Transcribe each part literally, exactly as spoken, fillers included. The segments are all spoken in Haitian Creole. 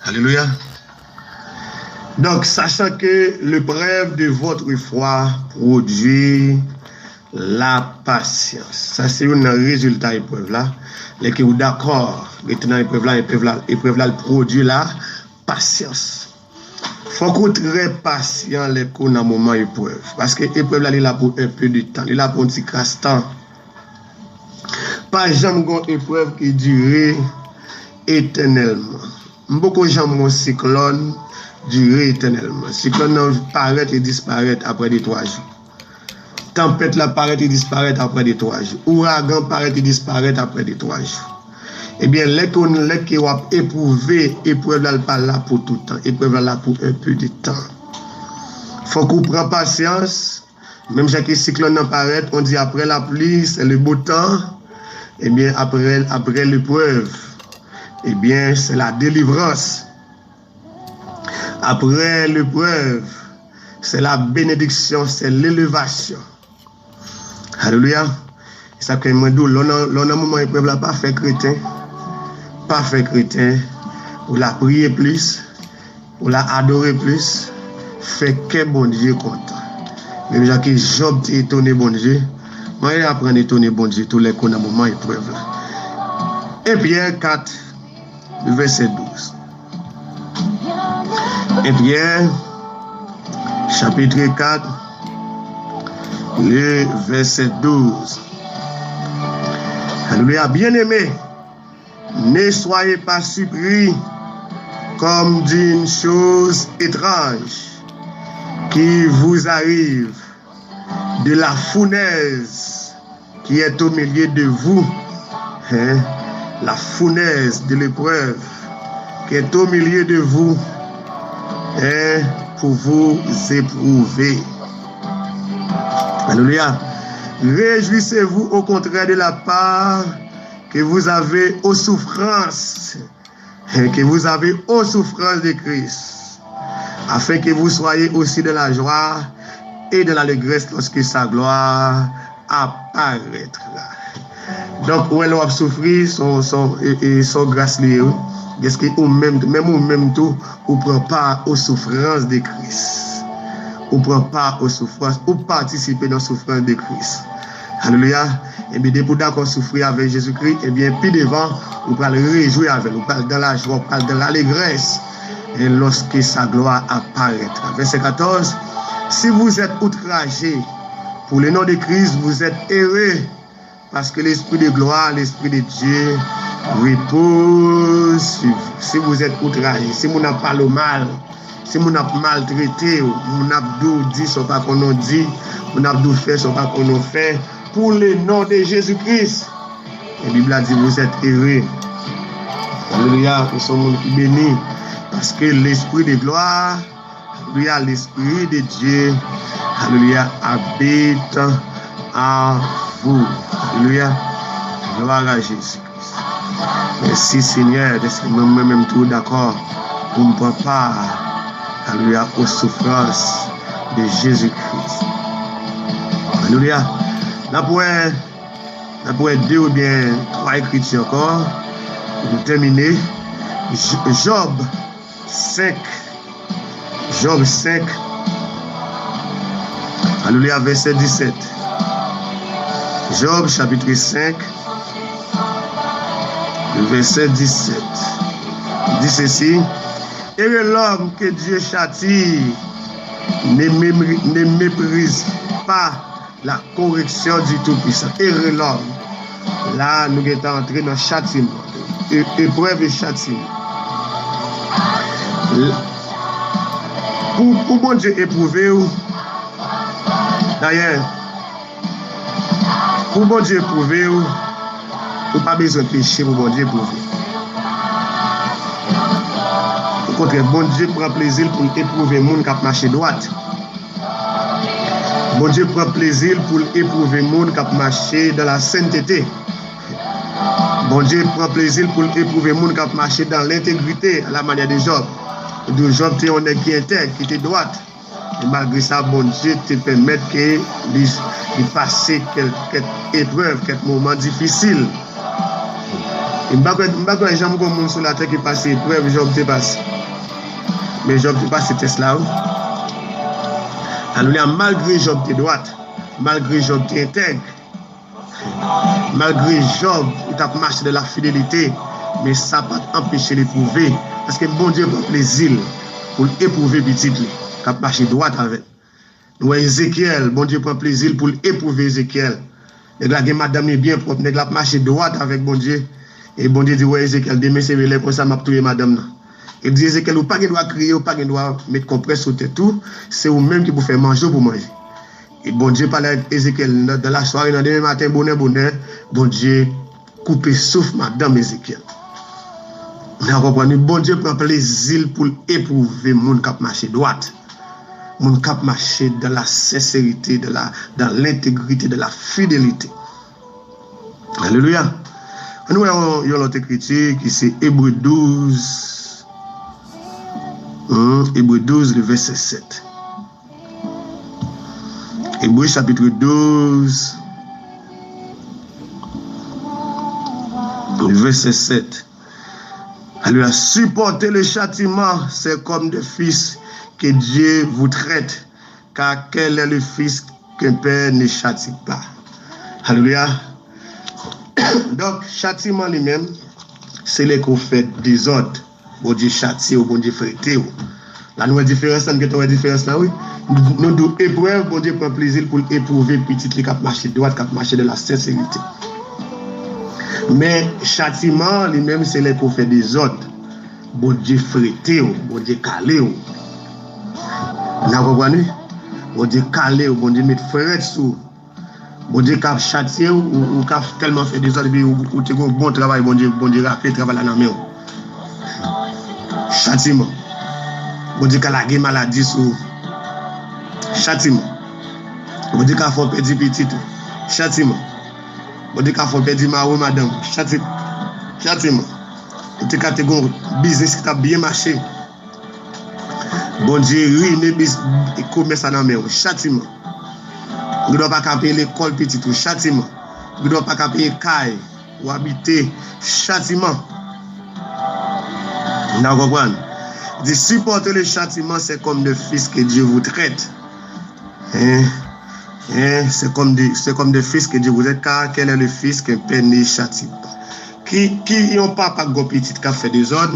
Alléluia. Donc, sachant que l'épreuve de votre foi produit la patience. Sa se youn nan rezilta eprèv la. Lè ke ou dakò rete nan eprèv la, eprèv la, eprèv la, l pwodui la pasyans. Fòk ou trè pasyan lè ke w nan moman eprèv. Paske eprèv la, li la pou un peu de temps. Li la pou yon ti kras tan. Pa janm gen yon eprèv ki dire etènèlman. M poko janm wè yon siklòn dire etènèlman. Siklòn nan parèt e disparèt apre de twa jou. Tanpèt la parèt e disparèt apre de twa jou. Ouragan parèt e disparèt apre de twa jou. Ebyen, lè ke w, lè ke w ap epwouve, eprèv la, l pa la pou toutan. Eprèv la la pou un peu de temps. Fòk ou pran pasyans. Menm jan ke siklòn nan parèt, on dit après la pluie, c'est le beau temps. Ebyen, apre, apre leprèv, ebyen, c'est la délivrance. Après l'épreuve, c'est la bénédiction, c'est l'élévation. Alelouya. E sa ke mwen di w, lè w nan, lè w nan moman eprèv la, pa fè kreten. Pa fè kreten. Ou la priye plis. Ou la adore plis. Fè kè Bondye kontan. Menm jan ke Jòb te etone Bondye, mwen aprann etone Bondye tou lè ke w nan moman eprèv la. Un Pyè kat, vèsè douz. Un Pyè, chapitre quatre, le verset douze. Alléluia. Bien-aimés, ne soyez pas surpris comme d'une chose étrange qui vous arrive, de la fournaise qui est au milieu de vous, hein, la fournaise de l'épreuve qui est au milieu de vous, hein, pour vous éprouver. Alléluia. Réjouissez-vous au contraire de la part que vous avez aux souffrances, que vous avez aux souffrances de Christ, afin que vous soyez aussi dans la joie et dans l'allégresse lorsque sa gloire apparaîtra. Donk, ou wè, lè w ap soufri, se yon, se yon, e, e, se yon gras li ye, wi. Dèske ou menm, menm ou menm tou, ou pran pa aux souffrances de Christ. Ou pran pa aux souffrances, ou patisipe nan soufrans de Kris. Alelouya. Ebyen, depi w dakò soufri avèk Jezikri, ebyen, pi devan, ou pral rejwi avè l, ou pral dans la joie, ou pral dans l'allégresse, et lorsque sa gloire apparaîtra. Verset quatorze, si vous êtes outragés pour le nom de Christ, vous êtes heureux, parce que l'Esprit de gloire, l'Esprit de Dieu repose sur vous. Si vous êtes outragés, si moun ap pale w mal, si moun ap maltrete w, moun ap di w di sa w pa konn w di, moun ap di w fè sa w pa konn w fè, pour le nom de Jésus-Christ, e Bib la di, vous êtes heureux. Alelouya, ou se yon moun ki beni, paske l'Esprit de gloire, alelouya, l'Esprit de Dieu, alelouya, habite en vous. Alelouya, gloire à Jésus. Mèsi, Senyè, dèske mwen, mwen menm tou dakò pou m pran pa, alelouya, aux souffrances de Jésus-Christ. Alelouya. N ap wè, n ap wè de oubyen twa ekriti ankò pou nou tèmine. J-, Jòb senk. Jòb senk. Alelouya, vèsè disèt. Jòb, chapitre cinq, le verset dix-sept. Di sesi, heureux l'homme que Dieu châtie, ne mé-, ne méprise pas la correction du Tout-Puissant. Heureux l'homme. La, nou gentan antre nan chatiman. E, eprèv e chatiman. L-, pou, pou Bondye epwouve w, dayè, pou Bondye epwouve w, ou pa bezwen peche pou Bondye epwouve w. Okontrè, Bondye pran plezi l pou l epwouve moun k ap mache dwat. Bondye pran plezi l pou l epwouve moun k ap mache dans la sainteté. Bondye pran plezi l pou l epwouve moun k ap mache dans l'intégrité, à la manière de Job. Donk, Job te yon nèg ki entèg, ki te dwat. E malgre sa, Bondye te pèmèt ke li, li pase kèk, kèk eprèv, kèk moman difisil. M pa kwè, m pa kwè janm gen moun sou latè ki pase eprèv Jòb te pase. Men Jòb te pase tès la, wi. Alelouya, malgre Jòb te dwat, malgre Jòb te entèg, malgre Jòb, li t ap mache dans la fidélité, men sa pa t anpeche l epwouve, paske Bondye pran plezi l pou l epwouve pitit li, k ap mache dwat avè l. Nou wè Ezekyèl, Bondye pran plezi l pou l epwouve Ezekyèl. Nèg la gen madanm li byen pwòp, nèg la ap mache dwat avèk Bondye. E Bondye di, wè Ezekyèl, demen se lè konsa m ap touye madanm nan. E di Ezekyèl, ou pa gen dwa kriye, ou pa gen dwa met konprès sou tèt ou, se ou menm ki pou fè manje ou pou manje. E Bondye pale avèk Ezekyèl nan, dans la soirée, nan demen maten, bonè, bonè, Bondye koupe souf madanm Ezekyèl. N a konprann, wi, Bondye pran plezi l pou l epwouve moun k ap mache dwat, moun k ap mache dans la sincérité, dans la, dans l'intégrité, dans la fidélité. Alelouya. Ann wè yon, yon lòt ekriti ki se Ebre douz, hmm, Ebre douz, le vèsè sèt. Ebre chapitre douze, verset sept. Alléluia. Supportez le châtiment, c'est comme des fils que Dieu vous traite, car quel est le fils qu'un père ne châtie pas? Alelouya. Donk, chatiman li menm, se lè ke w fè dezòd. Bondye chatye w, Bondye frete w. La nou wè diferans la, nou gentan wè diferans la, wi. Nou, nou di w eprèv, Bondye pran plezi l pou l epwouve pitit li k ap mache dwat, k ap mache dans la sincérité. Men chatiman an, li menm, se lè ke w fè dezòd. Bondye frete w, Bondye kale w. N a konprann, wi? Bondye kale w, Bondye met frèt sou w. Bondye ka ap chatye w, ou, ou ka tèlman fè dezòd, epi ou, ou te gen yon bon travay, Bondye, Bondye raple travay la nan men w. Chatiman. Bondye ka lage maladi sou ou. Chatiman. Bondye ka fè w pèdi pitit ou. Chatiman. Bondye ka fè w pèdi mari w, madanm ou. Chati-, chatiman. Ou te ka te gen yon biznis ki t ap byen mache. Bondye rine bis-, komès la nan men w. Chatiman. Ou gendwa pa ka peye lekòl pitit ou. Chatiman. Ou gendwa pa ka peye kay ou abite. Chatiman. N a konprann. Di, supportez le châtiment, c'est comme de fils que Dieu vous traite. Hein? Hein? C'est comme de, c'est comme de fils que Dieu vous traite, car quel est le fils qu'un père ne châtie pas? Ki, ki yon papa k gon pitit k ap fè dezòd,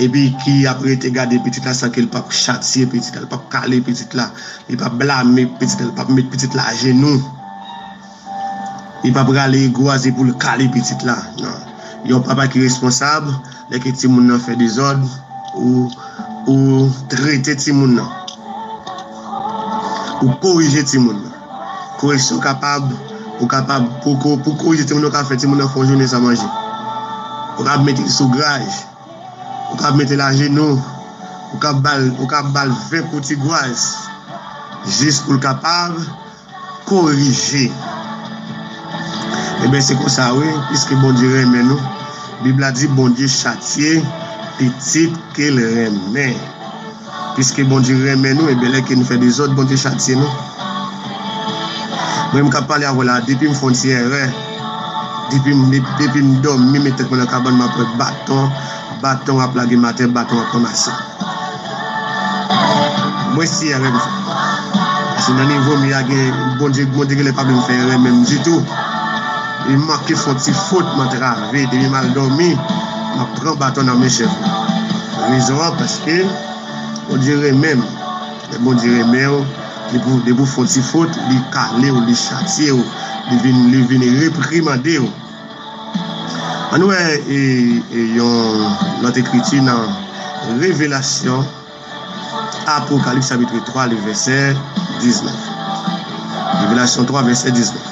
epi ki ap rete gade pitit la san ke l p ap chatye pitit la, l p ap kale pitit la, li p ap blame pitit la, li p ap met pitit la ajenou, li p ap rale egwaze pou l kale pitit la. Non. Yon papa ki responsab, lè ke timoun nan fè dezòd, ou, ou trete timoun nan. Ou korije timoun nan. Koreksyon kapab, ou kapab, pou ko-, pou korije timoun nan, ou ka fè timoun nan fè yon jounen san manje. Ou ka mete l sou graj. Ou ka mete l ajenou. Ou ka ba l, ou ka ba l ven kou ti gwaz. Jis pou l kapab korije. Ebyen, se konsa, wi, piske Bondye renmen nou. Bib la di, Bondye chatye pitit ke l renmen. Piske Bondye renmen nou, ebyen, lè ke nou fè dezòd, Bondye chatye nou. Mwen, m k ap pale avè w la, depi m fè yon ti erè, depi m, depi m dòmi, met tèt mwen nan kabann, m ap wè baton, baton ap lage m atè, baton ap ranmase. Mwen si avèk ou. Paske nan nivo m ye a gen Bondye, Bondye genlè pa vle m fè erè menm ditou. Li manke fè yon ti fot, m antrave, depi m al dòmi, m ap pran baton nan men chèf la. Rezon an, paske Bondye renmen m. Lè Bondye renmen w, depi w, depi w fè yon ti fot, li kale w, li chatye w, li vin, li vin reprimande w. Ann wè, e, e, yon lòt ekriti nan Revelasyon, Apokalips chapitre twa, le vèsè diznèf. Revelasyon twa, vèsè diznèf.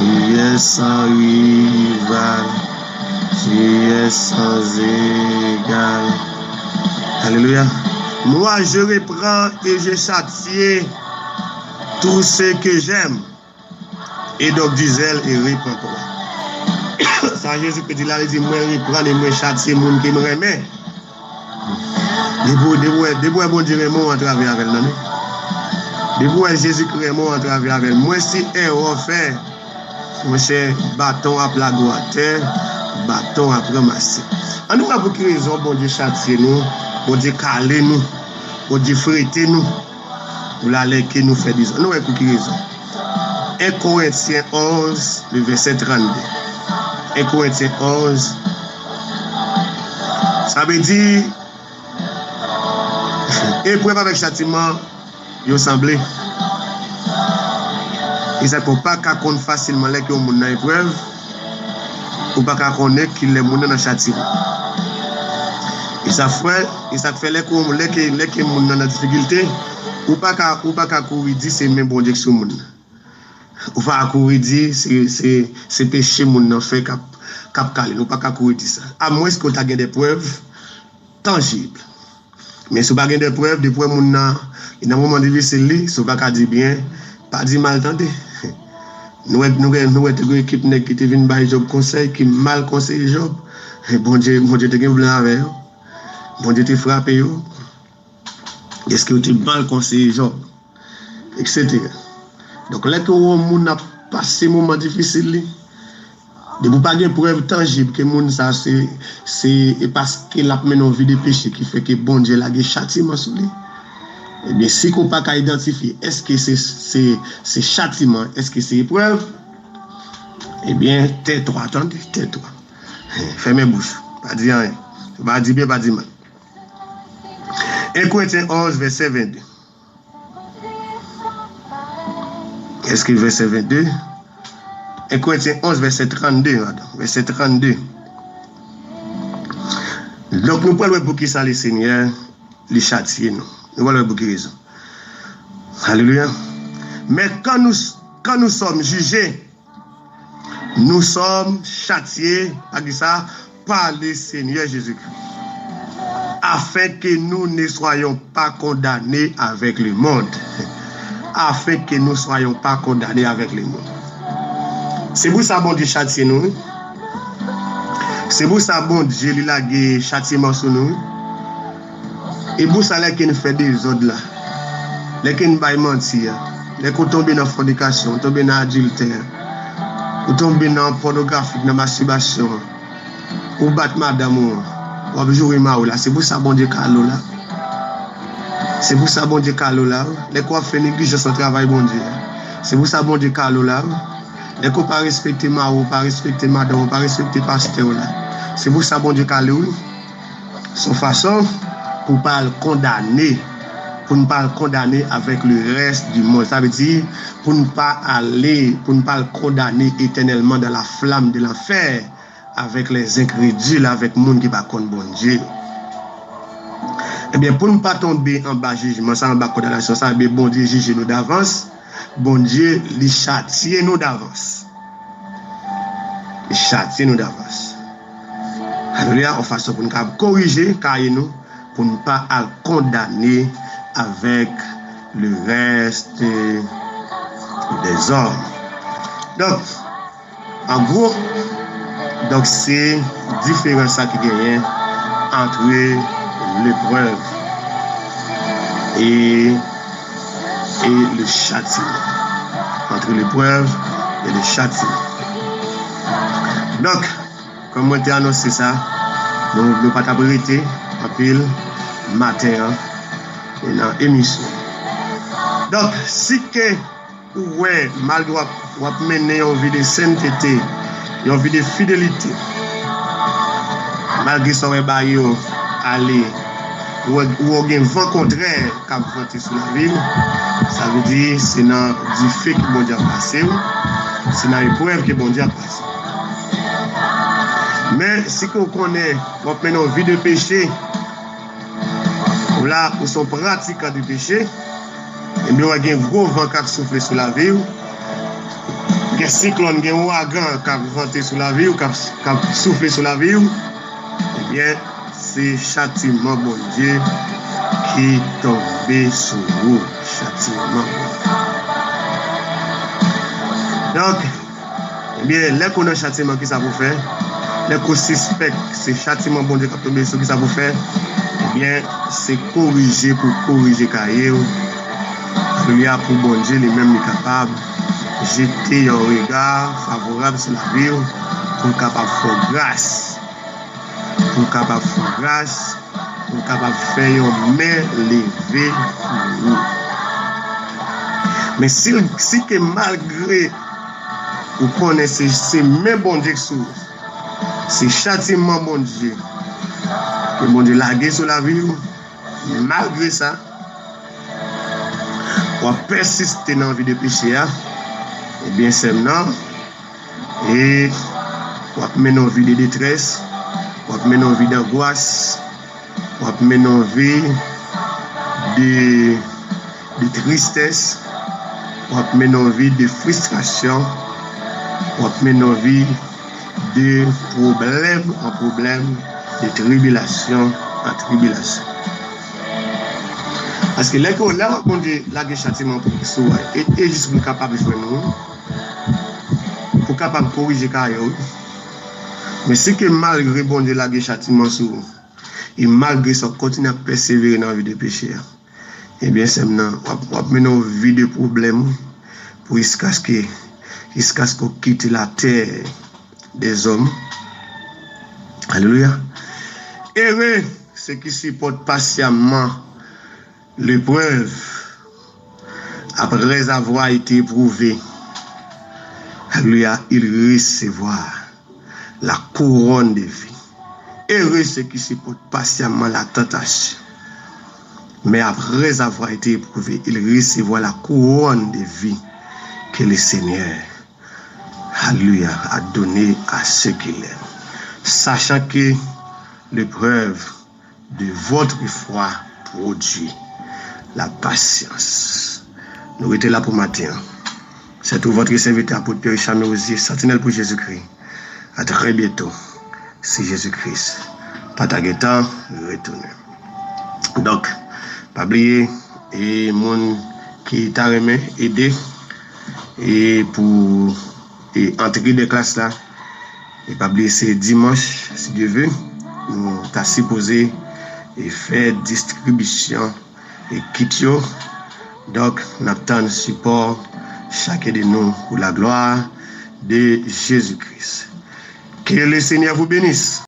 Jiyès san rival, jiyès san egal. Alelouya. Moi, je reprends et je châtie tous ceux que j'aime. Et donc, disait, et repent-toi. Sa Jezikri di la, li di, mwen reprann e mwen chatye moun ke m renmen. Depi w, depi w, depi w wè Bondye renmen w, antrave avè l nan men. Depi w wè Jezikri renmen w, antrave avè l. Mwen, si erè w fè, monchè, baton ap lage w atè, baton ap ranmase. Ann nou wè pou ki rezon Bondye chatye nou, Bondye kale nou, Bondye frete nou, pou lalè ke nou fè dezòd. Ann nou wè pou ki rezon. En Korentyen onz, le vèsè trannde. En Korentyen onz, sa vle di, eprèv avèk chatiman, yo sanble. E sa k fè w pa ka konn fasilman lè ke yon moun nan eprèv, ou pa ka konnen kilè moun nan nan chatiman. E sa fè, e sa k fè lè ke, lè ke, lè ke moun nan nan difikilte, ou pa ka, ou pa ka kouri di se men Bondye k sou moun nan. Ou pa ka kouri di se, se, se peche moun nan fè k ap, k ap kale l. Ou pa ka kouri di sa. Amwens ke w ta gen de prèv tanjib. Men si w pa gen de prèv, depi w wè moun nan, li nan moman difisil li, si w pa ka di byen, pa di mal tande. Nou wè, nou wè, nou wè te gen ekip nèg ki te vin bay Jòb konsèy, ki mal konseye Jòb. Bondye, Bondye te gen pwoblèm avè yo. Bondye te frape yo. Èske yo te mal konseye Jòb? Etsetera. Donk, lè ke w wè yon moun ap pase moman difisil li, depi w pa gen prèv tanjib ke moun sa se, se e paske l ap mennen yon vi de peche ki fè ke Bondye lage chatiman sou li, ebyen, si ke w pa ka idantifye èske se, se, se chatiman, èske se eprèv, ebyen, tètwa, tande, tètwa. Fèmen bouch ou. Pa di anyen. Pa di byen, pa di mal. En Korentyen onz, vèsè vennde. Èske vèsè vennde? En Korentyen onz, vèsè trannde, madanm. Vèsè trannde. Donk, nou pral wè poukisa Lesenyè, li chatye nou. Nou pral wè pou ki rezon. Alelouya. Mais quand nous, quand nous sommes jugés, nous sommes châtiés, pa ki sa, par le Seigneur Jésus-Christ, afin que nous ne soyons pas condamnés avec le monde. Afin que nous soyons pas condamnés avec le monde. Se pou sa Bondye chatye nou, wi. Se pou sa Bondye li lage chatiman sou nou, wi. E pou sa lè ke n fè dezòd la, lè ke n bay manti a, lè ke w tonbe nan fònikasyon, w tonbe nan adiltè, ou tonbe nan pònografi, nan mastibasyon, ou bat madanm ou an, w ap joure mari w la, se pou sa Bondye kale w la. Se pou sa Bondye kale w la, wi. Lè ke w ap fè neglijans nan travay Bondye a, se pou sa Bondye kale w la, wi. Lè ke w pa respekte mari w, pa respekte madanm ou, pa respekte pastè w la, se pou sa Bondye kale w, wi. Se yon fason pou pa al kondane, pou n pa al kondane avèk le reste du monde. Sa vle di, pou n pa ale, pou n pa al kondane etènèlman dans la flamme de l'enfer avèk les incrédules, avèk moun ki pa konn Bondye. Ebyen, pou n pa tonbe anba jijman sa, anba kondanasyon sa, ebyen, Bondye jije nou davans. Bondye, li chatye nou davans. Li chatye nou davans. Alelouya, yon fason pou n kapab korije kaye nou, pou n pa al kondane avèk le reste des hommes. Donk, an gwo, donk, se diferans sa ki genyen antre leprèv e, e le châtiment. Antre leprèv e le châtiment. Donk, kòm mwen te anonse sa, nou, nou pa t ap rete anpil maten an nan emisyon. Donk, si ke ou wè, malgre w ap, w ap mennen yon vi de sentete, yon vi de fidelite, malgre sa w wè ba yo ale, ou wè, ou wè gen van kontrè k ap vante sou lavi w, sa vle di se nan dife ke Bondye ap pase w, se nan eprèv ke Bondye ap pase w. Men, si ke w konnen w ap mennen yon vi de peche, ou la, ou se yon pratikan de peche, ebyen, w gen gwo van k ap soufle sou lavi w. Gen siklòn, gen ouragan k ap vante sou lavi w, k ap, k ap soufle sou lavi w. Ebyen, se chatiman Bondye ki tonbe sou ou. Chatiman Bondye. Donk, ebyen, lè ke w nan chatiman, kisa pou w fè? Lè ke w sispèk se chatiman Bondye k ap tonbe sou ou, kisa pou w fè? Ebyen, se korije pou w korije kaye w. Alelouya, pou Bondye li menm li kapab jete yon rega favorab sou lavi w, pou l kapab fè w gras, pou l kapab fè w gras, pou l kapab fè yon men leve pou ou. Men si, si ke malgre ou konnen se, se men Bondye k sou ou, se chatiman Bondye ke Bondye lage sou lavi w, malgre sa, w ap pèsiste nan vi de peche a, ebyen, sè m nan, e w ap mennen yon vi de detrès, w ap mennen yon vi dangwas, w ap mennen yon vi de, de tristès, w ap mennen yon vi de fristrasyon, w ap mennen yon vi de pwoblèm an pwoblèm, de tribilasyon an tribilasyon. Paske lè ke, lè Bondye lage chatiman pou sou ou, e, e jis pou l kapab jwenn ou, pou kapab korije kay ou. Men si ke malgre Bondye lage chatiman sou ou, e malgre sa w kontinye ap pèsevere nan vi de peche a, ebyen, sè m nan, w ap, w ap mennen yon vi de pwoblèm pou jiskaske, jiskaske w kite latè dèzòm. Alelouya. Ere se ki sipòt pasyamman leprèv, après avoir été éprouvé. Alelouya, il recevra la couronne de vie. Ere se ki sipòt pasyamman la tantasyon, mais après avoir été éprouvé, il recevra la couronne de vie que le Seigneur, alelouya, a donnée à ceux qu'il aime. Sachant que l'épreuve de votre foi produit la patience. Nou rete la pou maten an. C'est tout votre serviteur, apôtre Pierre Richard Merosier, sentinelle pour Jésus-Christ. À très bientôt, si Jezi Kris pa ta gentan retounen. Donk, pa bliye, e moun ki ta renmen ede, e pou, e antre de klas la, e pa bliye se dimanch, si Dye ve, nou ta sipoze, e fè distribisyon, e kit yo. Donk, n ap tann sipò chak de nou pour la gloire de Jésus-Christ. Que le Seigneur vous bénisse.